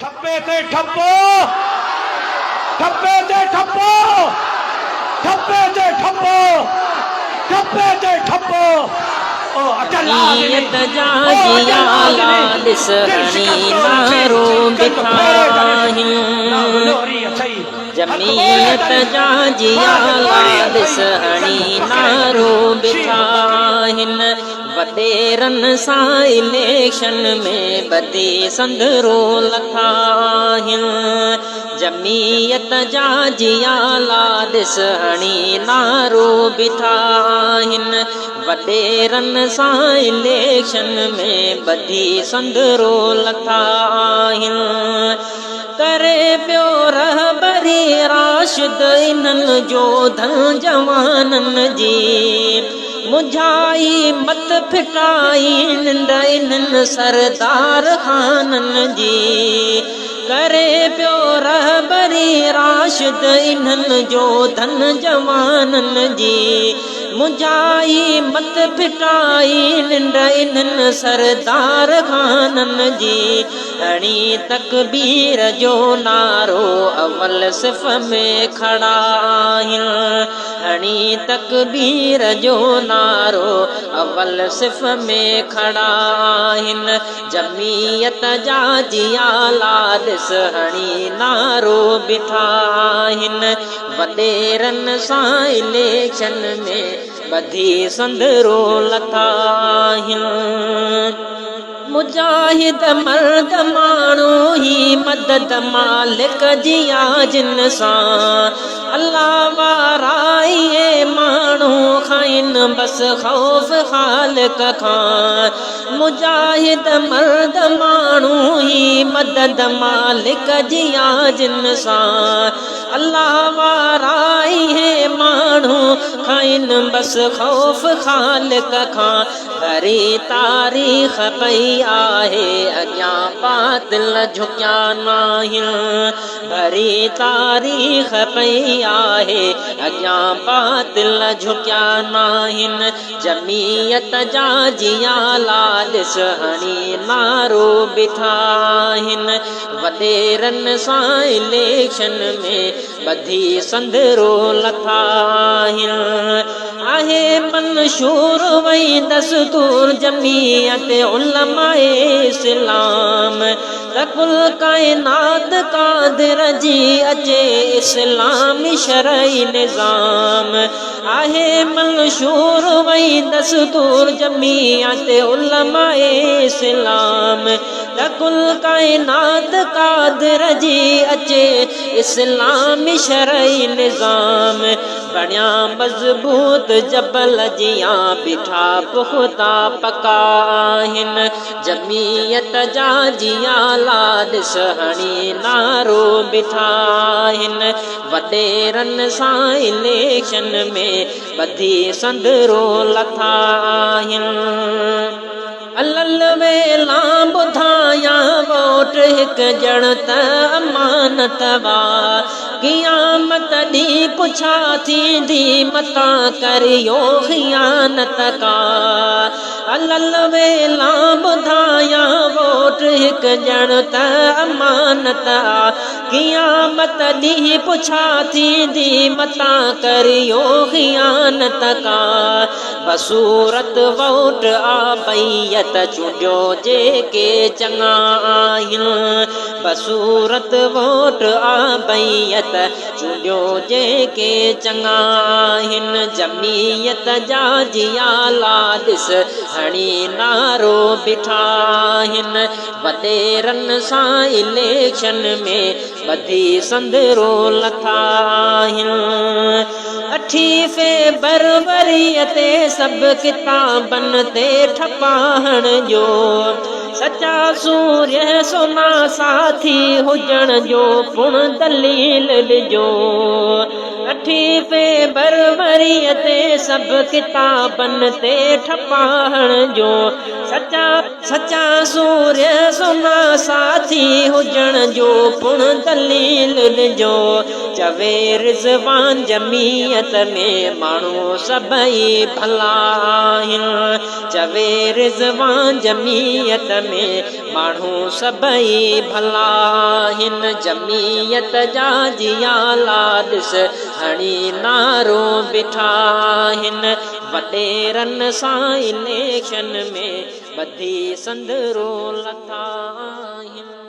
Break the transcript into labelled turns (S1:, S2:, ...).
S1: ٺپي تي ٺپو، ٺپي تي ٺپو، ٺپي تي ٺپو، ٺپي تي ٺپو، او اٽل آ ڏني،
S2: جميعت جا
S1: او اٽل آ
S2: جيالا
S1: ڏني،
S2: ڏس
S1: دل
S2: هڻي
S1: شڪستو اٿئي،
S2: نعرو
S1: قلب
S2: بيٺا
S1: ڦيري ته ڏس، نانگ
S2: آهن.
S1: لوهري اٿئي، هٿ ٻوڙي
S2: جميعت
S1: ته ڏس،
S2: جا
S1: باز
S2: جيالا
S1: ٻوڙي
S2: ڏس
S1: اٿئي،
S2: هڻي
S1: سنڌ پڪڙي ته ڏس،
S2: نعرو
S1: شينهن
S2: بيٺا
S1: ٻڪري اٿئي.
S2: آهن. وڏيرن سان اليڪشن ۾ ٻڌي سنڌرو لٿا آهن. جميعت جا جيالا ڏس هڻي نعرو بيٺا آهن. وڏيرن سان اليڪشن ۾ ٻڌي سنڌرو لٿا آهن. ڪري پيو رهبري راشد انهن جو ڌن جوانن جي. منجهائي مت ڦٽائي ننڊ انهن سردار خانن جي. ڪري پيو رهبري راشد انهن جو ڌن جوانن جي. منجهائي مت ڦٽائي ننڊ انهن سردار خانن جي. هڻي تڪبير جو نعرو اول صف ۾ کڙا آهن. هڻي تڪبير جو نعرو اول صف ۾ کڙا آهن. جميعت جا جيالا ڏس هڻي نعرو بيٺا آهن. وڏيرن سان اليڪشن ۾ ٻڌي سندرو لٿا آهن. مجاهد مرد ماڻهو هي مدد مالڪ جي آ جن سان الله وارا اهي ماڻهو کائن بس خوف خالق کان مجاهد مرد ماڻهو هي مدد مالڪ جي آ جن سان الله وارا اهي ماڻهو کائن بس خوف خالق کان ڀري تاريخ پئي آهي اڳيان باطل جهڪيا ناهن ڀري تاريخ پئي آهي اڳيان باطل جهڪيا ناهن جميعت جا جيالا ڏس هڻي نعرو بيٺا آهن وڏيرن سان اليڪشن ۾ ٻڌي سندرو لٿا آهن. آهي منشور وئي دستور جميعت علماء اسلام ته ڪل ڪائنات قادر جي اچي اسلامي شرعي نظام آهي منشور وئي دستور جميعت علماء اسلام ته ڪل ڪائنات قادر جي اچي اسلامي شرعي نظام بڻيا مضبوط جبل جيان بيٺا پختا پڪا آهن جميعت جا جيالا ڏس هڻي نعرو بيٺا آهن وڏيرن سان اليڪشن ۾ ٻڌي سندرو لٿا آهن. الل ويلان ٻڌايان ووٽ هڪ ڄڻ ته امانت وا قيامت ڏينهن پڇا ٿيندي متان ڪريو خيانت ڪا الل ويلان ٻڌايان ووٽ هڪ ڄڻ ته امانت آ قيامت ڏينهن پڇا ٿيندي متان ڪريو خيانت ڪا بصورت ووٽ آ بيعت چونڊيو جيڪي چڱا آهن بصورت ووٽ آ بيعت چونڊيو جيڪي چڱا آهن جميعت جا جيالا ڏس هڻي نعرو بيٺا آهن وڏيرن سان اليڪشن ۾ ٻڌي سندرو لٿا آهن. اٺين فيبروريء تي سڀ ڪتابن تي ٺپا هڻجو. سچا سورهيه سونا ساٿي هجڻ جو پڻ دليل ڏجو. اٺين فيبروريء تي سڀ ڪتابن تي ٺپا هڻجو. سچا سچا سورهيه سهڻا ساٿي هجڻ جو پڻ دليل ڏجو. چوي رضوان جميعت ۾ ماڻهو سڀئي ڀلا آهن. چوي رضوان جميعت ۾ ماڻهو سڀئي ڀلا آهن. جميعت جا جيالا ڏس هڻي نعرو بيٺا آهن. وڏيرن سان اليڪشن ۾ ٻڌي سندرو لٿا آهن.